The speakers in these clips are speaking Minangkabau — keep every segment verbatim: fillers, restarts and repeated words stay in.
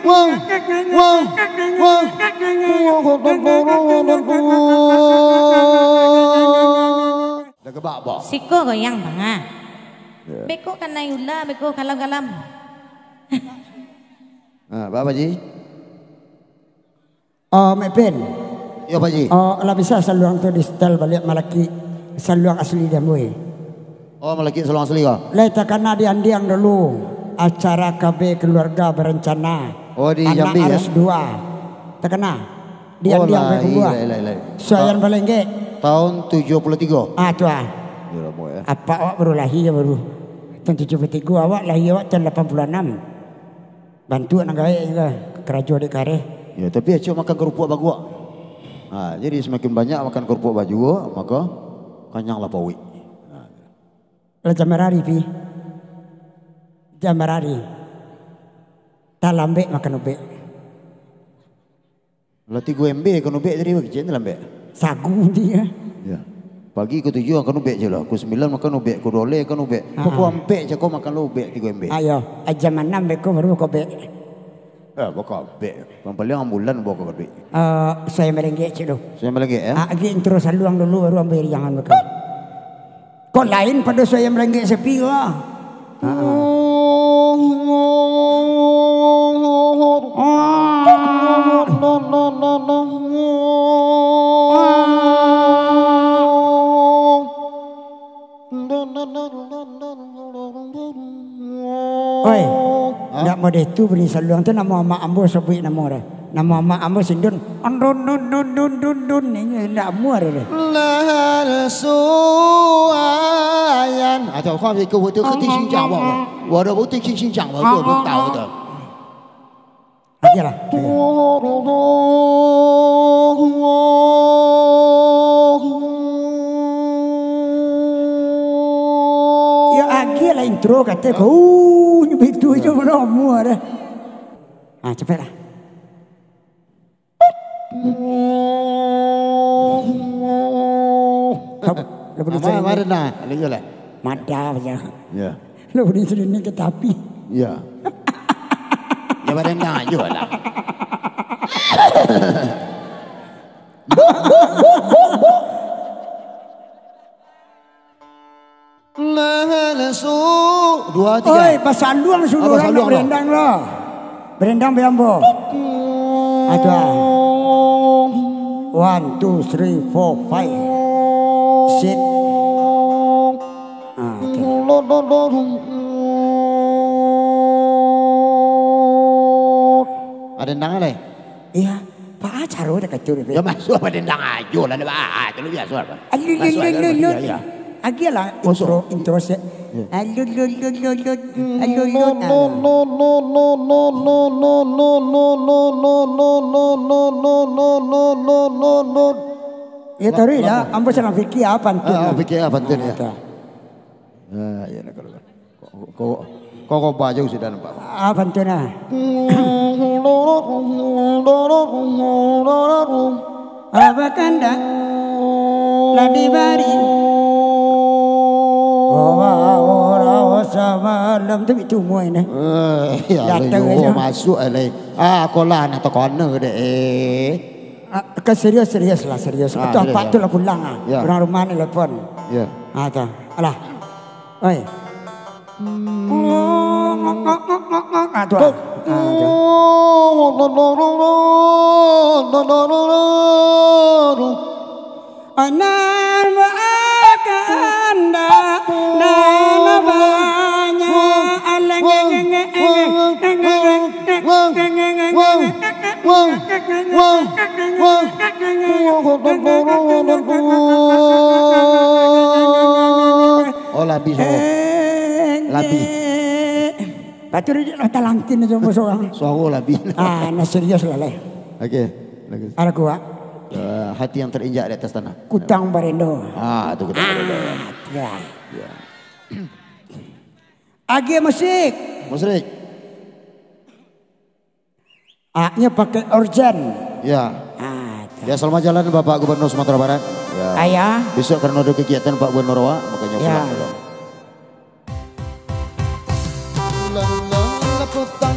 Wah, wah, wah. Dah gebak, bah. Siko goyang, Bang, ah. Ya. Beko kanai ula, beko kalam-kalam. Ah, Pak Haji? Oh, Mek Pin. Yo, Pak Haji. Oh, lah bisa saluang tu di setel baliak malaki saluang asli dia, Boy. Oh, malaki saluang asli kah? Lai takana di andiang dulu, acara K B keluarga berencana. Oh, di Anak Jambi, ya? Harus dua. Takana? Di Oh, andiang lah, Payakumbuah. Iya, iya, iya. Suayan Ta-, Balenggek. Tahun tujuh puluh tiga. Ah, tu ah. Ya, lama, ya. Apak awak baru lahir baru. Tahun tujuh puluh tiga, awak lahir awak tahun lapan puluh enam. Bantuak nan gaek je lah, karajo dek kareh. Ya, tapi acok makan kerupuak baguak. Ha, jadi semakin banyak makan kerupuak baguak, maka kanyanglah pauik. Ha. Lah jambar ari, Pi. Jambar ari. Talambek makan ubek. Lah tigo ember makan ubek tadi, bagi cik ni lambek. Sagu dia. Ya. Pagi pukul tujuh makan ubek je lah. Pukul sembilan makan ubek, pukul dua belas makan ubek. Ah. Pukul ampek je kau makan lo ubek tigo ember. Ayo, jam anam beko baru kau bek. Eh, beko bek. Paling-paling ambulan beko duit. Eh, suayan Balenggek cik tu. Suayan Balenggek, ya? Ah, agi intro saluang dulu, baru ambo iriangan beko. Kok lain pado suayan Balenggek sepi ko? Ha, ha. Oi, ha? Ndak modeh tu bunyi saluang tu, namo amak ambo sabuik namo dah. Namo amak ambo Sindun. Ondon, dun, dun, dun, dun, dun. Inyo ndak amuah dah. Lah suayan. Atau kau ikut betul ke tinggi sinjang, bang? Waduh, betul tinggi sinjang, bang. Betul, betul, tahu tu. Agiah lah. Ya, agiah lah intro, kato ko. Uh, nyo bitu ajo, ya, balamo dah. Ah, capek lah. Kau, lepas itu Aman, saya Aman, nah, lagi lah. Mada aja. Ya. Lo bunyi sini ke tapi. Iya. Ya, barendang aja lah. Nah, lesu. Dua, tiga. Oi, basaluang sudah. Apa orang saluang nak dah? Berendang lah. Berendang biambo. Ada. One, two, three, four, five. Sit. Ah, oke. Ada nang alai? Iya. Pak, caro dah kacau ni. Ya, masuk apa dendang ajo lah, Pak. Ah, itu biasa apa? Alu, lu, masuk lu, aja lu, lah. Lu. Ya, ya. Agiah lah. Masuk. Intro, intro se-, ya. Alu, lu, lu, lu, lu. Alu, lu, ah. Ya, taruih lah. Ambo sadang pikir apa pantun lah. Ah, pikir apa pantun, ya. Ah, tak. Ah, ya, nak kalau. Kok, kok, kok, kok baju sudah nampak? Ah, pantun ah. Apa kandak lah dibari? Orang-orang samalam tu itu semua ini. Eh, ya, datang aja. Masuk alai. Ah, kolah nak tekona dek, eh. Ah, kan serius, serius lah, serius. Ah, betul, serius, apa ya. Tu lah pulang ah. Ya. Orang rumah ni telepon. Ya. Ah, tu. Alah. Oi. Ah, tu ah. Ah, tu. Anak bakanda dan banyak aleng. Oh, labi, suaro. Labi. Patu dia lah talangkin aja sama sorang. Suaro labi. Ah, nah serius lah, leh. Oke, bagus. Ada kuat. Eh, hati yang terinjak di atas tanah. Kutang barendo. Ah, tu kutang barendo. Ah, ya. Ya. Agiah musik. Musik. Aknyo pakai organ. Ya. Ah, ya, selamat jalan Bapak Gubernur Sumatera Barat. Ya. Ayah. Besok karena ada kegiatan Pak Gubernur awak, makanya ya. Pulang dulu. Lalang lapatan.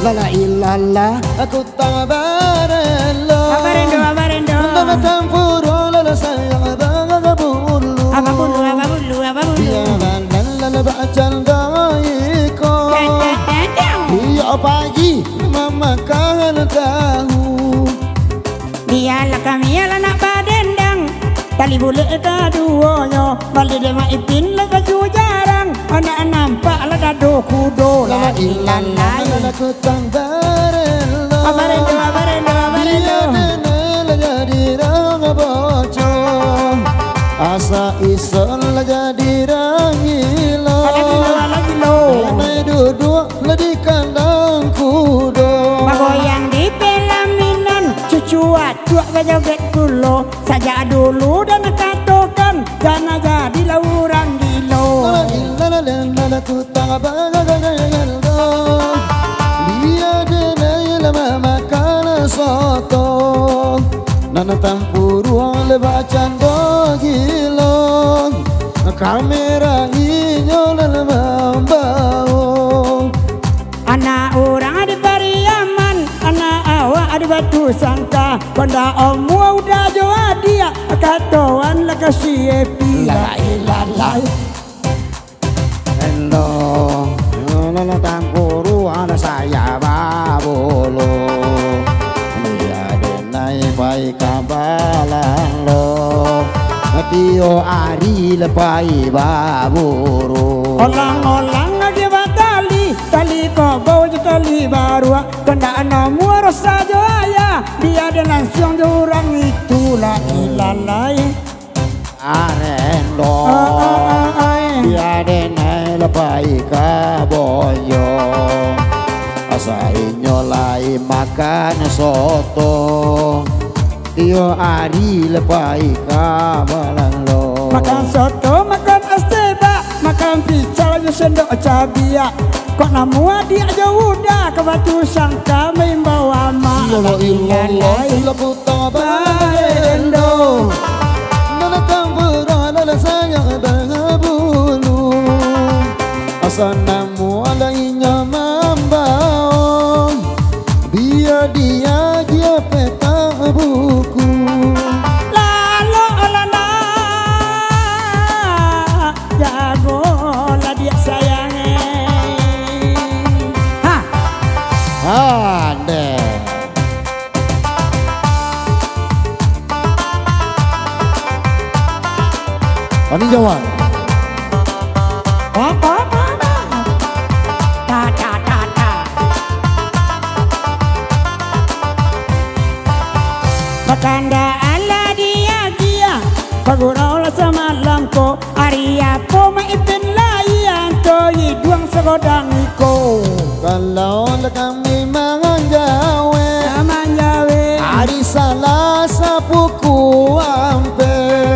La ilaha, aku tak barelo. Abarendo, abarendo. Dalam tampuru lalu sayang abang bulu. Abang bulu, abang bulu, abang bulu. Bialah nan lalu bacando iko. Dah, dah, dah, dah. Iyo pagi mamakan tahu. Bialah kami lah nak badendang. Tali bulek kaduonyo, bali dek Mak Ipin lah baju jarang. Anak nampak lah dado kudo. La ilaha illallah, aku tak barelo. Abarendo, abarendo, abarendo. Bialah denai lah jadi rang boco. Asa ison lah jadi rang gilo. Alah gilo, alah gilo. Denai duduak lah di kandang kudo. Bagoyang di pelaminan, cucu atuak bajoget pulo. Sajak dulu dah nak katokan, jan jadilah urang gilo. La ilaha illallah, aku tak barelo. Bia denai lah mamakan soto. Nan tampuru lah bacando gilo. Kamera inyo lah mambaok. Anak urang di Pariaman, anak awak di Batusangka. Kondak omua udah jo adiak, katoan lah ka si Epi. La ilaha illallah. Endo, nyono tampuru anak saya babolo. Bia denai pai ka balang lo. Tio ari lah pai baburu. Olang-olang agiah batali, tali kobau jo tali baruak. Kandak namuah rosa jo ayah, bia den lansuang jo urang itu. La ilaha illallah. Arendo. Ah, ah, ah, ah. Bia denai lah pai ka bonyo. Asa inyo lai makan soto. Iyo ari lah pai ka balang lo. Makan soto, makan es teh bak, makan pical jo sendok cabiak. Kok namuah adiak jo uda ka Batusangka maimbau amak. Iyo la ilaha illallah, aku tak barelo. Nan tampuru anak saya babulu. Asa namuah lah inyo mambaok. Bia diagiah petak buku. Lalok lah nak, jagolah diak sayang, eh. Ha. Ande. Ani Jawan. Apa, apa, apa? Ta, ta, ta, ta. Bakandaan lah diagiah, bagurau lah samalam ko. Ari apo Mak Ipin lai anto iduang sagodang iko? Kalau lah kami manjawe, manjawe. Ari Salasa pukua ampek.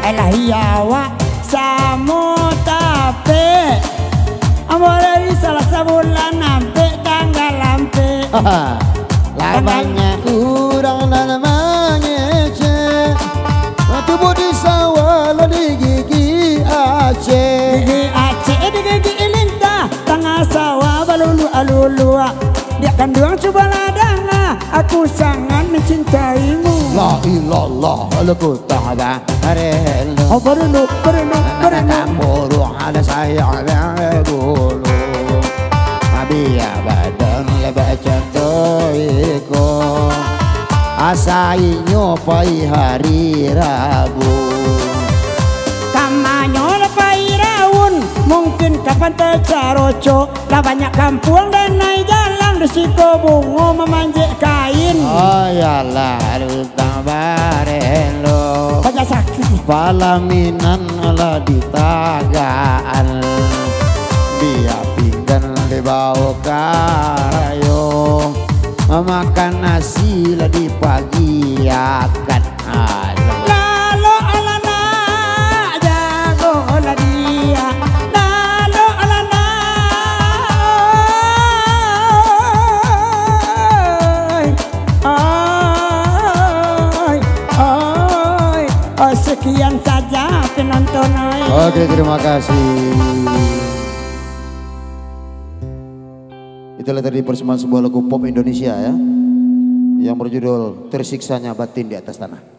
Alah, iyo awak samo tapek. Ambo ari Salasa bulan ampek tanggal ampek. Lah banyak urang nan mangecek. Tubuah di sawah lah digigik acek. Gigik acek, eh, digigik lintah. Tangah sawah baluluak-luluak. Diak kanduang, cubolah danga, aku sangat mencintaimu. La ilallah, lagu tangah. Relu. Oh, berelu, berelu, berelu. Tamburu ada sayang yang dulu. Bia badan lebat contoh iko. Asa inyo pai hari Rabu. Kamanyo lah pai raun, mungkin ka Pantai Caroco. Lah banyak kampuang danai jalang, di siko bungo mamanjek kain. Oh, iyolah, aduh, tak barelo. Banyak sakit. Palaminan lah ditagaan. Bia pinggan dibawa karayo. Makan nasi lah dipagiakan. Lalok lah nak, jago lah dia. Lalok lah nak. Oi, oi, oi. Oh, sekian saja penonton, oi. Oke, terima kasih. Itulah tadi persembahan sebuah lagu pop Indonesia, ya, yang berjudul Tersiksanya Batin di Atas Tanah.